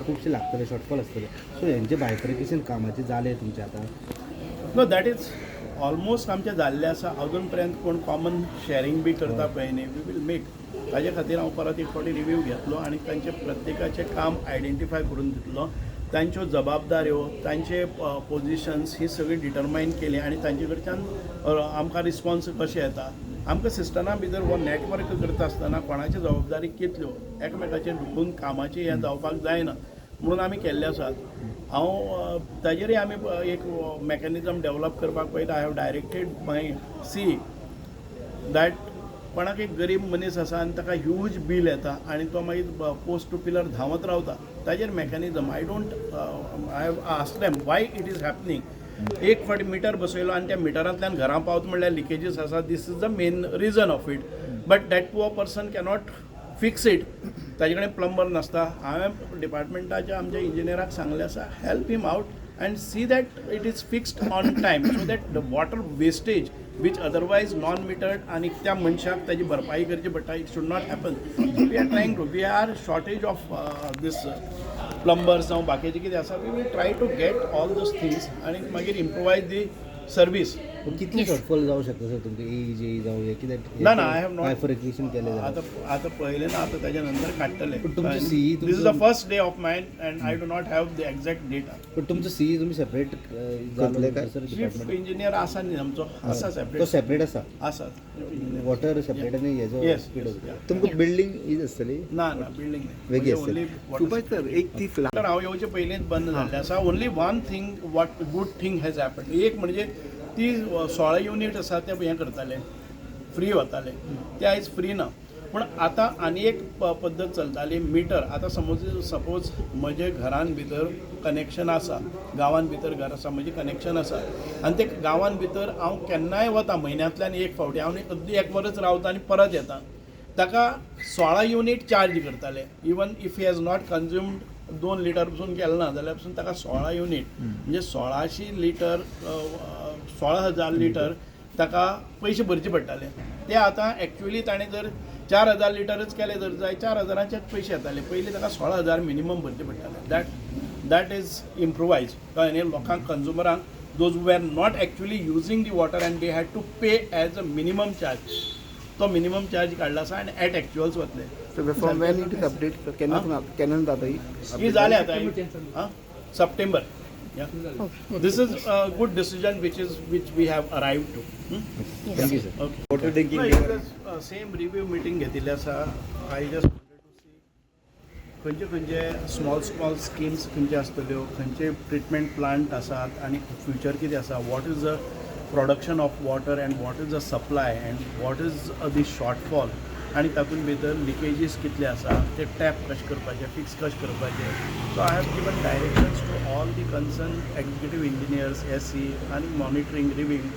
खुबशे लागतले, शॉर्टफॉल आसतले. सो हेंचे बायफर्केशन कामाचें जालें तुमचें आतां? नो, that is almost आमचें जाल्लें आसा. अजून पर्यंत कोण कॉमन शॅरींग बी करता पळय न्ही, we will make. ताजे खातीर हांव परत एक फावटी रिव्यू घेतलो आनी तांचे प्रत्येकाचें काम आयडेंटिफाय करून दितलो. तांच्यो जबाबदाऱ्यो, तांचे पोजिशन्स ही सगळी डिटरमायन केली आनी तांचे कडच्यान आमकां रिस्पॉन्स कशें येता, आमकां सिस्टमा भितर हो नॅटवर्क करता आसतना कोणाची जबाबदारी कितल्यो, एकमेकाचेर ढुकून कामाचें हें जावपाक जायना म्हणून आमी केल्ले आसात. हांव ताजेरय आमी एक मॅकॅनिजम डेवलप करपाक पळयता. I have directed my CE that कोणाक एक गरीब मनीस आसा आनी ताका ह्यूज बील येता आनी तो मागीर पोस्ट टू पिलर धांवत रावता, ताजेर mechanism. I don't I have asked them why it is happening. एक फावटी मिटर बसयलो आनी त्या मिटरांतल्यान घरां पावत म्हणल्यार लिकेजीस आसा. This is the main reason of it, but that poor person cannot fix it. ताजे कडेन प्लंबर नासता. हांवें डिपार्टमेंटाच्या आमच्या इंजिनियराक सांगलें आसा, help him out and see that it is fixed on time so that the water wastage which otherwise non metered आनी त्या मनशाक ताजी भरपाई करची पडटा, it should not happen. We are trying to, we are shortage of this plumbers जावं बाकीचे कितें आसा, we will try to get all those things आनी मागीर इम्प्रोवायज दी सर्वीस. पूण कितले शॉर्टफॉल जावं शकता सर तुमकां, ए जे जावं हे कितें? ना, ना, I have not- bifurcation केलें जाल्यार. आतां आतां पळयलें ना, आतां ताच्या नंतर काडटले. पण तुमचे CE This is the first day of mine and I do not have the exact data. पण तुमचो सीई तुमी सेपरेट करतले काय? सर? चीफ डिपार्टमेंट इंजिनियर आसा न्ही आमचो, आसा. तो सेपरेट. सेपरेट आसा? आसा. वॉटर सेपरेट आनी हेजो Yes. PW. तुमकां बिल्डींग हीच आसतली? ना ना, बिल्डींग. वेगळी आसतली. ओनली सर, एक ती तर हांव येवचे पयलींच बंद जाल्लें आसा. Only one thing, what good thing has happen, एक म्हणजे ती 16 युनीट आसा ते हें करताले, फ्री वताले, ते आयज फ्री ना. पूण आतां आनी एक पद्दत चलताली मिटर. आतां समज, सपोज म्हजे घरान भितर कनेक्शन आसा, गांवान भितर घर आसा, म्हजें कनेक्शन आसा आनी ते गांवान भितर हांव केन्नाय वता, म्हयन्यांतल्यान एक फावटी हांव अगदी एक वरच रावता आनी परत येता, ताका 16 युनीट चार्ज करताले. Even if he has not consumed, 2 litre पसून केलें ना जाल्यार पसून ताका 16 युनीट, म्हणजे 1600 लिटर, 16,000 लिटर ताका पयशे भरचे पडटाले. ते आतां एक्चुअली ताणें जर 4000 लिटरच केले जर जाय, 4000चेच पयशे येताले. पयलीं ताका 16,000 मिनिमम भरचे पडटाले. That is improvise. कळ्ळें न्ही? लोकांक, कंज्युमरांक, those were not actually using the water and they had to pay as a minimum charge, तो मिनिमम चार्ज काडला आसा आनी एट एक्च्युअल्स वतले. So from when it is update, sir? केन्ना केन्ना जाता ही? ही जाले आतां September. This is a good decision which we have arrive to. Thank you sir. Okay. Water drinking. Same review meeting घेतिल्ली आसा. I just wanted to see खंयचे खंयचे small small schemes खंयचे आसतल्यो, खंयचे ट्रिटमेंट प्लांट आसात आनी फ्युचर कितें आसा, what is the production of water and what is the supply and what is the shortfall आनी तातूंत भितर लिकेजीस कितले आसा, ते टॅप कशें करपाचे, फिक्स कशें करपाचे. So I have given directions to all the concern executive engineers, SE आनी मॉनिटरींग, रिव्यूइंग.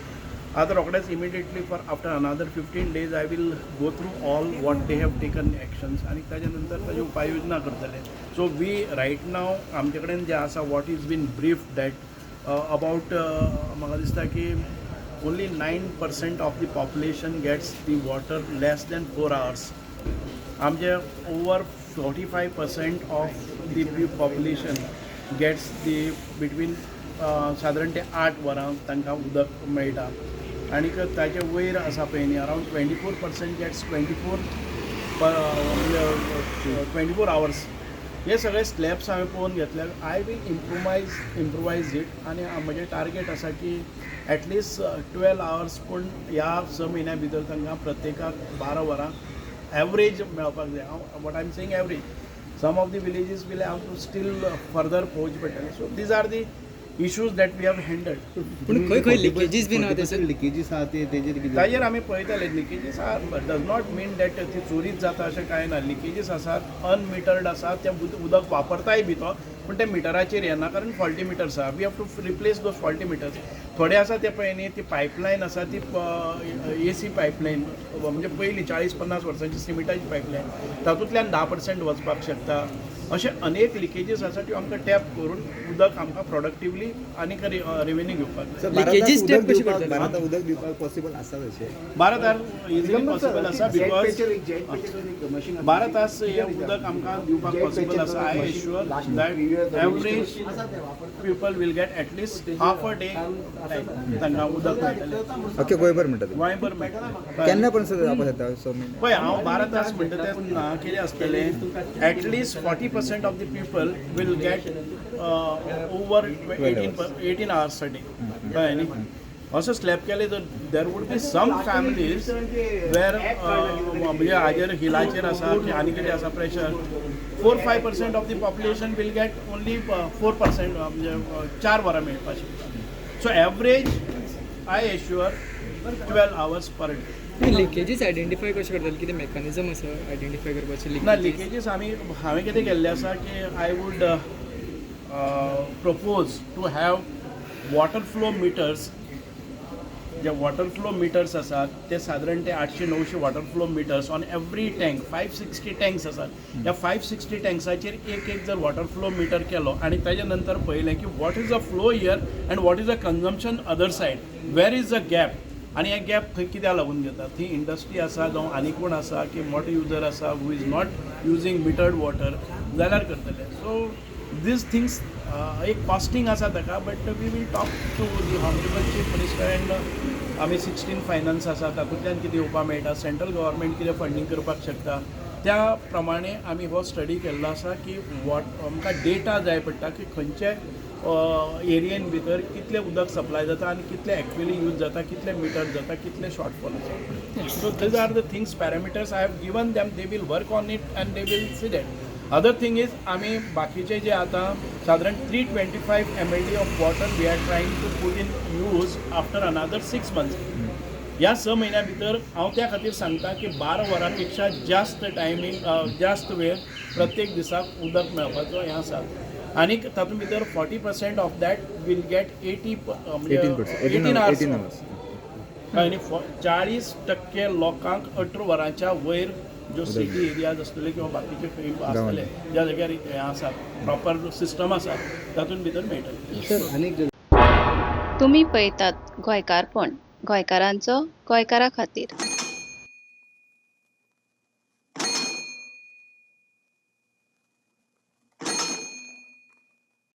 आतां रोखडेच immediately for after another 15 days I will go through all what they have taken actions आनी ताच्या नंतर ताजी उपाययोजना करतले. सो we right नाव आमचे कडेन जें आसा, what is been brief that about, म्हाका दिसता की only 9% of the population gets the water less than 4 hours. आमचे over 45% of the population gets the between सादारण ते 8 वरां तांकां उदक मेळटा आनीक ताचे वयर आसा पळय न्ही, around 24% gets 24 hours. हे सगळे स्लॅब्स हांवें पळोवन घेतले. I will improvise it आनी म्हजें टार्गेट आसा की एटलिस्ट 12 आवर्स पूण ह्या 6 म्हयन्या भितर तांकां प्रत्येकाक 12 वरां एवरेज मेळपाक जाय. हांव what I am saying average, some of the villages will have to still further पळोवचें पडटलें. So these are the issues that we have handled. पूण खंय खंय लिकेजीस बीन आहा ते? लिकेजीस आहा ते तेजेर कितें? ताजेर आमी पळयताले. Leakages are does not mean that ती चोरीच जाता अशें कांय ना. लिकेजीस आसात, अनमिटर्ड आसात, ते उदक वापरताय बी तो, पूण ते मिटराचेर येना कारण फॉल्टी मिटर्स आहा. We have to replace those faulty meters. थोडे आसा ते पळय न्ही, ती पायपलायन आसा ती एसी पायपलायन, म्हणजे पयलीं 40-50 वर्सांची सिमिटाची पायपलायन, तातूंतल्यान 10% वचपाक शकता. अशे अनेक लिकेजीस आसा, त्यो आमकां टॅप करून उदक आमकां प्रोडक्टिवली आनीक रेवेन्यू घेवपाक जाय. Leakages tap कशी करतले? 12 तास उदक दिवपाक पॉसिबल आसा तशें? 12 तास इजिली पॉसिबल आसा, because 12 तास हे उदक आमकां दिवपाक पॉसिबल आसा. I assure that average people will get at least half a day तांकां उदक मेळटलें. ओके, गोंयभर म्हणटा तुमी? गोंयभर मेळटलें. केन्ना पण सर जावपाक शकता सो म्हयने? पळय, हांव 12 तास म्हणटा तें ना, कितें आसतलें, at least 40% of the people will get over 18 hours a day, कळ्ळें न्ही? असो स्लॅब केले तर there would be some families where म्हणजे हाजेर हिलाचेर आसा की आनी कितें आसा pressure, 4-5% of the population will get only 4%, म्हणजे 4 वरां मेळपाक शकता. So average I assure 12 hours per day. Leakages identify कशें करतले? कितें मेकॅनिजम आसा आयडेंटिफाय करपाचें ना. लिकेजीस? लिकेजीस आमी, हांवें कितें केल्लें आसा की I would propose to have water flow meters. J water flow meters आसात ते सादारण ते 800-900 water flow meters on every tank, 560 tanks आसात. ह्या 560 टँक्साचेर एक एक जर वॉटर फ्लो मिटर केलो आनी ताजे नंतर पळयलें की what is a flow here and what is a consumption other side, where is a gap, आनी हे गॅप खंय कित्याक लागून घेता, थंय इंडस्ट्री आसा जावं आनी कोण आसा की मोठो युजर आसा who is not using metered water जाल्यार करतले. सो these things एक कॉस्टिंग आसा ताका, but we will talk to the honourable chief minister and आमी 16 फायनान्स आसा, तातूंतल्यान कितें येवपाक मेळटा, सेंट्रल गव्हर्मेंट कितें फंडींग करपाक शकता, त्या प्रमाणे आमी हो स्टडी केल्लो आसा की वॉट आमकां डेटा जाय पडटा की खंयचे एरियेन भितर कितलें उदक सप्लाय जाता आनी कितलें एक्चुअली यूज जाता, कितलें मिटर जाता, कितलें शॉर्टफॉल आसा. So these are the things, parameters I have given them. They will work on it and they will see that. Other thing is, आमी बाकीचे जे आतां सादारण 325 MLD of water we are trying to put in use after another 6 months. ह्या 6 म्हयन्या भितर हांव त्या खातीर सांगता की 12 वरां पेक्षा जास्त टायमींग, जास्त वेळ प्रत्येक दिसाक उदक मेळपाचो हें आसा. आनीक तातूंत भितर 40% of that will get 80 18%. 18 hours. 18 hours. आनी 40% लोकांक 18 वरांच्या वयर ज्यो सिटी एरियाज आसतले किंवा बाकीचे खंय आसतले ज्या जाग्यार हें आसा, प्रॉपर सिस्टम आसा, तातूंत भितर मेळटलें. सर, आनीक तुमी पळयतात गोंयकारपण, गोंयकारांचो गोंयकारा खातीर.